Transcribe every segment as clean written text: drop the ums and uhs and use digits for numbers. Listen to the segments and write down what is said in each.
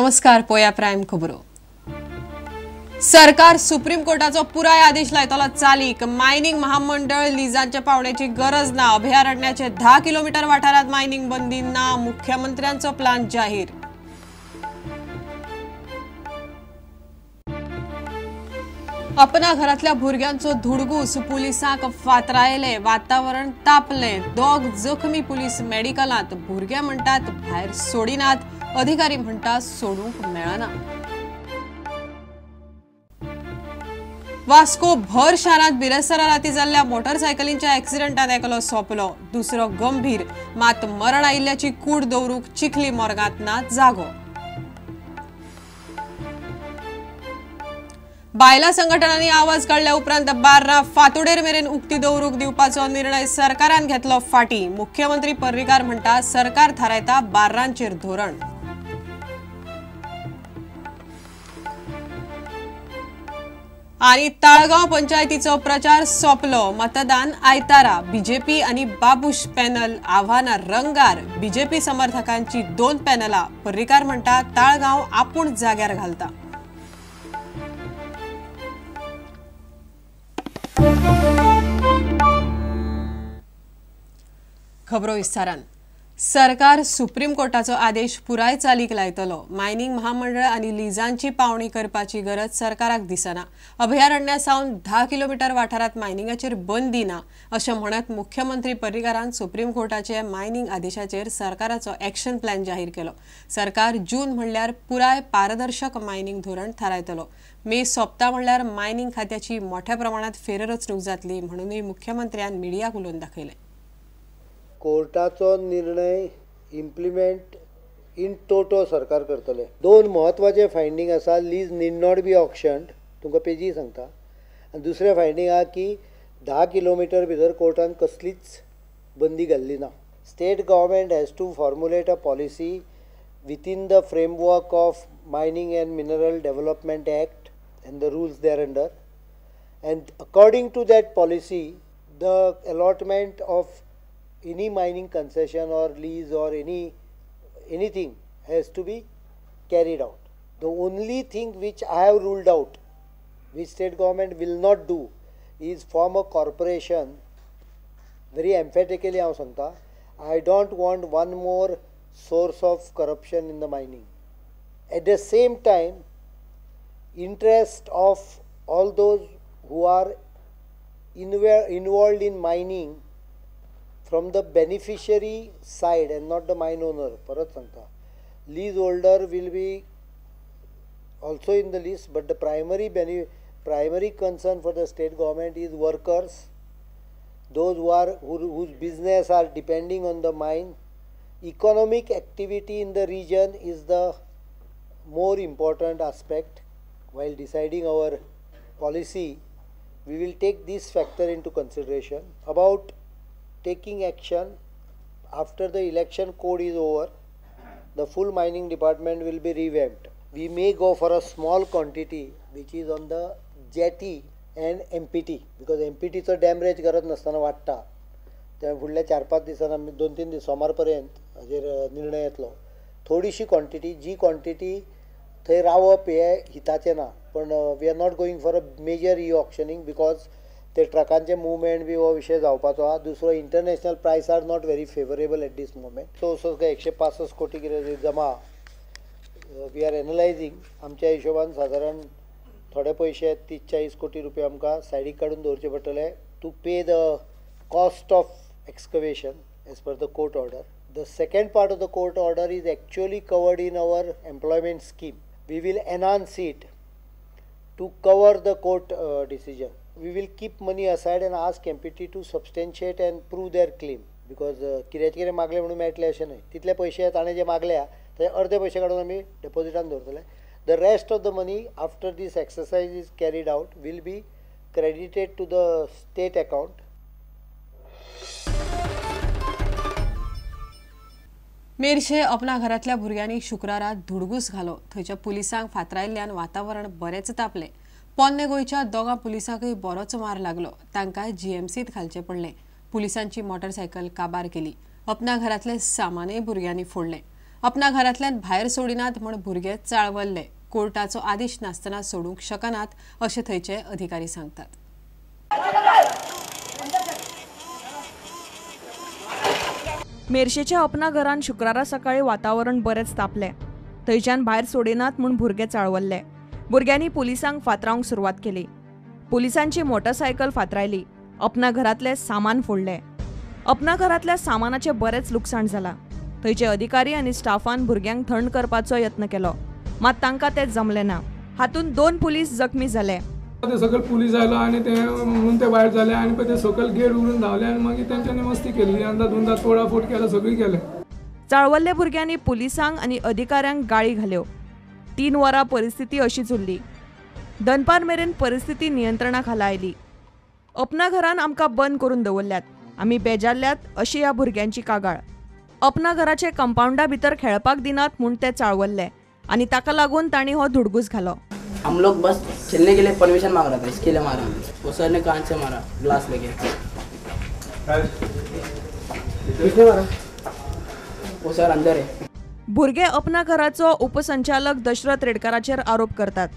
नमस्कार, पोया प्रायम खबरो. सरकार सुप्रीम कोर्टाचो पुराय आदेश लायतलो चालीक. मायनिंग महामंडळ लिजांच्या पावण्याची गरज ना. अभयारण्याचे 10 किलोमीटर वाठारात मायनिंग बंदी ना. मुख्यमंत्र्यांचो प्लान जाहीर. अपना घरातल्या भुरग्यांचो धुडगूस पुलिसांक फातरायले. वातावरण तापले. दोग जखमी पुलीस मेडिकलांत. भुरगे म्हणटात भायर सोडिनात, अधिकारी म्हणटात सोडूंक मेळना. वास्को भर शारांत बिरेस्तारा राती जाल्ल्या मोटरसायकलींच्या एक्सिडंटात एकलो सोंपलो, दुसरो गंभीर. मात मरण आयिल्ल्याची कूड दवरूंक चिखली मोर्गांत ना जागो. बायला संघटनांनी आवाज काडल्या उपरांत 12 फातोडेर मेरेन उक्ती दवरूंक दिवपाचो निर्णय सरकारान घेतलो फाटी. मुख्यमंत्री पर्रीकार म्हणटा सरकार थारायता बार्रांचेर धोरण. आणि ताळगांव पंचायतीचो प्रचार सोंपलो. मतदान आयतारा. बीजेपी आणि बाबूश पॅनल आव्हाना रंगार. बीजेपी समर्थकांची 2 पॅनला. पर्रीकार म्हणटा ताळगांव आपूण जाग्यार घालता. खबरो विस्तारान. सरकार सुप्रीम कोर्टाचो आदेश पुराय चालीक लायतलो. मायनिंग महामंडळ आनी लिजांची पावणी करपाची गरज सरकाराक दिसना. अभयारण्या सावन 10 किलोमीटर वाठारात मायनिंगाचेर बंदी ना अशें म्हणत मुख्यमंत्री पर्रीकारान सुप्रीम कोर्टाचे मायनिंग आदेशाचेर सरकाराचो एक्शन प्लॅन जाहीर केलो. सरकार जून म्हणल्यार पुराय पारदर्शक मायनिंग धोरण थारायतलो. मे सोंपता म्हणल्यार मायनिंग खात्याची मोठ्या प्रमाणात फेररचणूक जातली म्हणूनय मुख्यमंत्र्यान मिडियाक उलोवन दाखयलें. कोर्टाचो निर्णय इम्प्लिमेंट इन टोटो सरकार करतले. 2 म्हत्वाचे फायंडींग आसा. Lease need not be auctioned, तुमकां पेजी सांगता. आनी दुसरें फायंडींग आहा की 10 किलोमिटर भितर कोर्टान कसलीच बंदी घाल्ली ना. State government has to formulate a policy within the framework of mining and mineral development act and the rules there under, and according to that policy the allotment of any mining concession or lease or anything has to be carried out. The only thing which I have ruled out, which state government will not do, is form a corporation. Very emphatically हांव सांगता, I don't want one more source of corruption in the mining. At the same time, interest of all those who are involved in mining from the beneficiary side and not the mine owner. Parat sangta, lease holder will be also in the list, but the primary concern for the state government is workers, those who are whose business are depending on the mine. Economic activity in the region is the more important aspect. While deciding our policy, we will take this factor into consideration. About taking action after the election code is over, the full mining department will be revamped. We may go for a small quantity which is on the jetty and MPT, because MPT चो damage गरज नासतना वाडटा. त्या फुडल्या 4-5 दिसांनी आमी 2-3 दीस सोमार पर्यंत हाजेर निर्णय येतलो. थोडीशी क्वॉन्टिटी, जी क्वॉन्टिटी थंय रावप हें हिताचें ना, पण we are not going for a major e auctioning because ते ट्रकांचे मुवमेंट बी हो विशय जावपाचो आहा. दुसरो, international price are not very favourable at this moment. 64 काय 165 कोटी कितें जमा we are analysing. आमच्या हिशोबान सादारण थोडे पयशे 30-40 कोटी रुपया आमकां सायडीक काडून दवरचे पडटले to pay the cost of excavation as per the court order. The second part of the court order is actually covered in our employment scheme. We will enhance it to cover the court decision. We will keep money aside and ask MPT to substantiate and prove their claim, because कित्याचें कितें मागलें म्हणून मेळटलें अशें न्हय. तितले पयशे ताणें जे मागल्या ते अर्दे पयशे काडून आमी डेपोजिटान दवरतले. The rest of the money after this exercise is carried out will be credited to the state account. Merces अपना घरांतल्या भुरग्यांनी शुक्रारा धुडगूस घालो. थंयच्या पुलिसांक फातरायल्ल्यान वातावरण बरेंच तापलें. पोन्ने गोंयच्या 2 पुलिसांकय बरोच मार लागलो. तांकां जीएमसीत घालचें पडलें. पुलिसांची मोटरसायकल काबार केली. अपना घरांतले सामानय भुरग्यांनी फोडलें. अपना घरांतल्यान भायर सोडिनात म्हूण भुरगे चाळवल्ले. कोर्टाचो आदेश नासतना सोडूंक शकनात अशें थंयचे अधिकारी सांगतात. मेरशेच्या अपना घरान शुक्रारा सकाळी वातावरण बरेंच तापलें. थंयच्यान भायर सोडिनात म्हूण भुरगे चाळवल्ले. भुरग्यांनी पुलिसांक फातरावंक सुरवात केली. पुलिसांची मोटरसायकल फातरायली. अपना घरांतलें सामान फोडलें. अपना घरांतल्या सामानाचें बरेंच लुकसाण जालां. थंयचे अधिकारी आनी स्टाफान भुरग्यांक थंड करपाचो यत्न केलो, मात तांकां तें जमलें ना. हातूंत 2 पुलीस जखमी जाले. ते सकयल पुलीस आयलो आनी ते म्हणून ते भायर जाले आनी पळय ते सकयल गेट उगडून धांवले आनी मागीर तेंच्यांनी मस्ती केली. अंदा दोनदा तोडाफोड केला, सगळी केले. चाळवल्ले भुरग्यांनी पुलिसांक आनी अधिकाऱ्यांक गाळी घाल्यो. 3 वरां परिस्थिती अशीच उरली. दनपार मेरेन परिस्थिती नियंत्रणा खाला आयली. अपना घरान आमकां बंद करून दवरल्यात, आमी बेजारल्यात अशी ह्या भुरग्यांची कागाळ. अपना घराचे कंपाउंडा भितर खेळपाक दिनात म्हूण ते चाळवल्ले आनी ताका लागून तांणी हो धुडगूस घालो. हम लोग बस खेलने के लिए परमिशन मांग रहा था, इसके लिए मारा. वो सर ने कान से मारा, ग्लास लेके. किसने मारा? वो सर अंदर है. भुरगे अपना घराचो उपसंचालक दशरथ रेडकाराचेर आरोप करतात.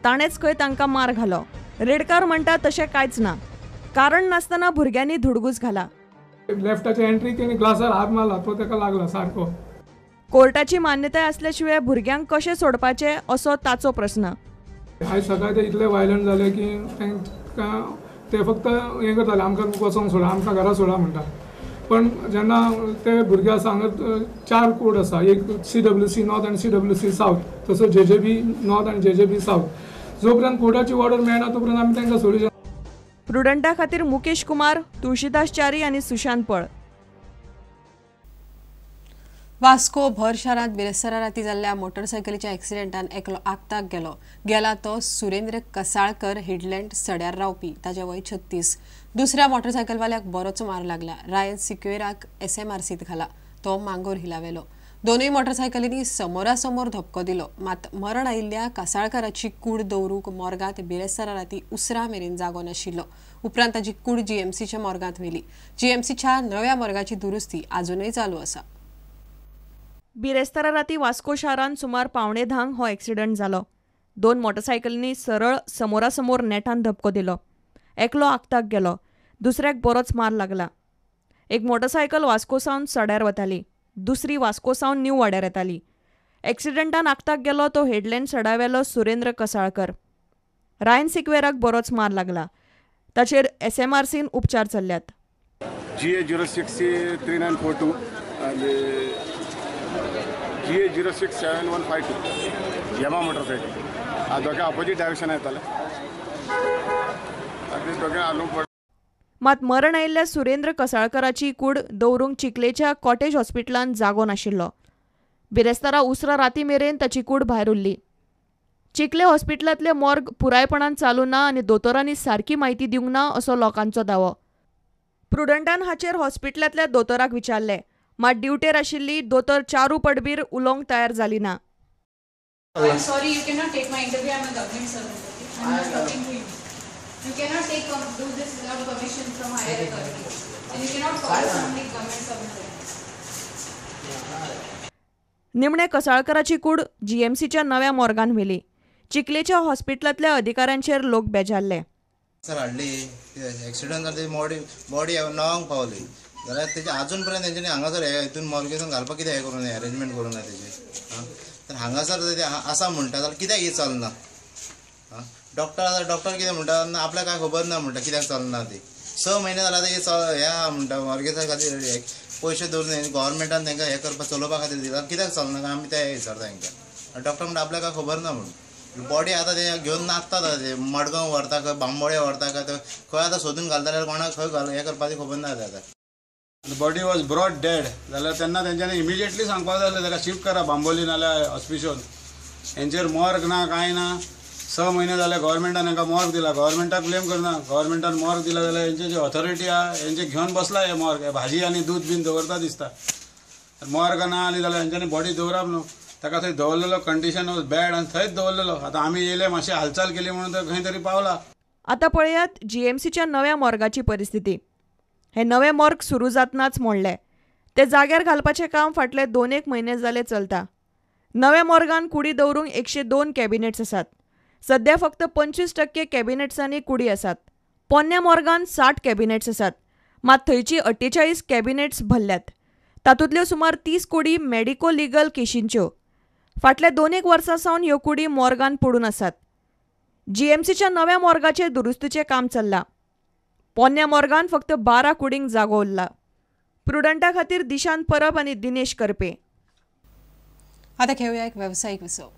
ताणेच खंय तांकां मार घालो. रेडकार म्हणटा तशें कांयच ना. कारण नासतना भुरग्यांनी धुडगूस घाला. लेफ्टाचे एंट्री केली, ग्लासार हात मारला तो ताका लागला सारको. कोर्टाची मान्यताय असल्या शिवाय भुरग्यांक कशें सोडपाचें असो ताचो प्रस्न. आयज सकाळी ते इतले वायलंट जाले की तांकां ते फक्त हें करताले, आमकां वचोंक सोडा, आमकां घरा सोडा म्हणटा. पण जेन्ना ते भुरगे आसा हांगा 4 कोड आसा, एक CWC north आनी CWC south, तसो JJB north आनी JJB south. जो पर्यंत कोर्टाची ऑर्डर मेळना तो पर्यंत आमी तांकां सोडूं शकना. प्रुडंटा खातीर मुकेश कुमार, तुळशीदास च्यारी आनी सुशांत पळ. वास्को भर शारांत बिरेस्तारा राती जाल्ल्या मोटरसायकलीच्या एक्सिडेंटान एकलो आक्ताक गेलो. गेला तो सुरेंद्र कसाळकर, हिडलँड सड्यार रावपी. ताजें वय 36. दुसऱ्या मोटरसायकलवाल्याक बरोच मार लागला. रायन सिक्वेराक SMRCत घाला, तो मांगोर हिलावेलो. दोनूय मोटरसायकलींनी समोरासमोर धपको दिलो. मात मरण आयिल्ल्या कासाळकाराची कूड दवरूंक मोर्गांत बिरेस्तारा राती उसरां मेरेन जागो नाशिल्लो. उपरांत ताची कूड GMCच्या मोर्गांत व्हेली. GMCच्या नव्या मोर्गाची दुरुस्ती आजूनय चालू आसा. बिरेस्तारा राती वास्को शारांत सुमार 9:45 हो एक्सिडंट जालो. 2 मोटरसायकलींनी सरळ समोरासमोर नेटान धपको दिलो. एकलो आक्ताक गेलो, दुसऱ्याक बरोच मार लागला. एक मोटरसायकल वास्को सावन सड्यार वताली, दुसरी वास्को सावन न्यू वाड्यार येताली. एक्सिडंटान आक्ताक गेलो तो हेडलँड सडावेलो सुरेंद्र कसाळकर. रायन सिक्वेराक बरोच मार लागला. ताचेर SMRCन उपचार चल्ल्यात. GA 06 3942 आनी GA 06 7152 Yamaha motorcycle. दोगे अपोजीट डायरेक्शन येताले आनी दोगे आलू. मात मरण आयिल्ल्या सुरेंद्र कसाळकराची कूड दवरूंक चिखलेच्या कॉटेज हॉस्पिटलांत जागो नाशिल्लो. बिरेस्तारा उसरां राती मेरेन ताची कूड भायर उरली. चिखले हॉस्पिटलांतलें मॉर्ग पुरायपणान चालू ना आनी दोतोरांनी सारकी म्हायती दिवंक ना असो लोकांचो दावो. प्रुडंटान हाचेर हॉस्पिटलांतल्या दोतोराक विचारलें, मात ड्युटेर आशिल्ली दोतोर चारू पडबीर उलोवंक तयार जाली ना. I'm sorry, you cannot take my interview. I'm a government servant. I'm not talking to you. You cannot do this without permission from higher authorities, and you cannot call somebody government servant. निमणे कसाळकराची कूड GMCच्या नव्या मोर्गान व्हेली. चिखलेच्या हॉस्पिटलांतल्या अधिकाऱ्यांचेर लोक बेजारले. Sir हाडली accident जाली, body 9 पावली जाल्यार तेजे अजून पर्यंत तेंच्यांनी हांगासर हितून मॉर्गेसून घालपाक कितें हें करूं ना, अरेंजमेंट करूं ना तेजें. तर हांगासर आसा म्हणटा जाल्यार कित्याक हें चलना? डॉक्टर आसा, डॉक्टर कितें म्हणटा ना आपल्याक कांय खबर ना म्हणटा कित्याक चलना ती. 6 म्हयने जाल्यार हें हें आहा म्हणटा मॉर्गेसा खातीर पयशे दवरून गव्हर्मेंटान तांकां हें करपाक चलोवपा खातीर दिला, कित्याक चलना काय आमी ते विचारता तांकां. डॉक्टर म्हणटा आपल्याक कांय खबर ना म्हणून. बॉडी आतां ते घेवन नाचतात, ते मडगांव व्हरता खंय, बांबोळे व्हरता खंय, खंय आतां सोदून घालता जाल्यार कोणाक खंय घाल हें करपाची खबर ना आतां. बॉडी वॉज ब्रॉड डेड जाल्यार तेन्ना तेंच्यांनी इमिजिएटली सांगपाक जाय आसलें ताका शिफ्ट करा बांबोली नाल्यार हॉस्पिटल. हेंचेर मॉर्ग ना कांय ना. 6 म्हयने जाले गव्हर्मेंटान हांकां मॉर्ग दिला. गव्हर्मेंटाक ब्लेम करना, गव्हर्मेंटान मॉर्ग दिला जाल्यार हेंचे जे ऑथॉरिटी आहा हेंचे घेवन बसला हे मॉर्ग, हे भाजी आनी दूद बीन दवरता दिसता. मॉर्ग ना आनी जाल्यार हेंच्यांनी बॉडी दवरप न्हू. ताका थंय दवरलेलो, कंडिशन वॉज बॅड आनी थंयच दवरलेलो. आतां आमी येयले मातशें हालचाल केली म्हणून तो खंय तरी पावला. आतां पळयात जीएमसीच्या नव्या मॉर्गाची परिस्थिती. हे नवे मॉर्ग सुरू जातनाच मोडले. ते जाग्यार घालपाचें काम फाटले 2-1 म्हयने जाले चलता. नव्या मोर्गान कुडी दवरूंक 102 कॅबिनेट्स आसात. सध्या फक्त 25% कॅबिनेट्सांनी कुडी आसात. पोन्न्या मोर्गान 60 कॅबिनेट्स आसात, मात थंयची 48 कॅबिनेट्स भरल्यात. तातूंतल्यो सुमार 30 कुडी मेडिको लिगल केशींच्यो. फाटल्या 2-1 वर्सां सावन ह्यो कुडी मोर्गान पडून आसात. जीएमसीच्या नव्या मोर्गाचें दुरुस्तीचें काम चल्लां. पोन्न्या मोर्गान फक्त 12 कुडींक जागो उरला. प्रुडंटा खातीर दिशांत परब आनी दिनेश करपे. आता घेऊया एक व्यावसायिक विसव.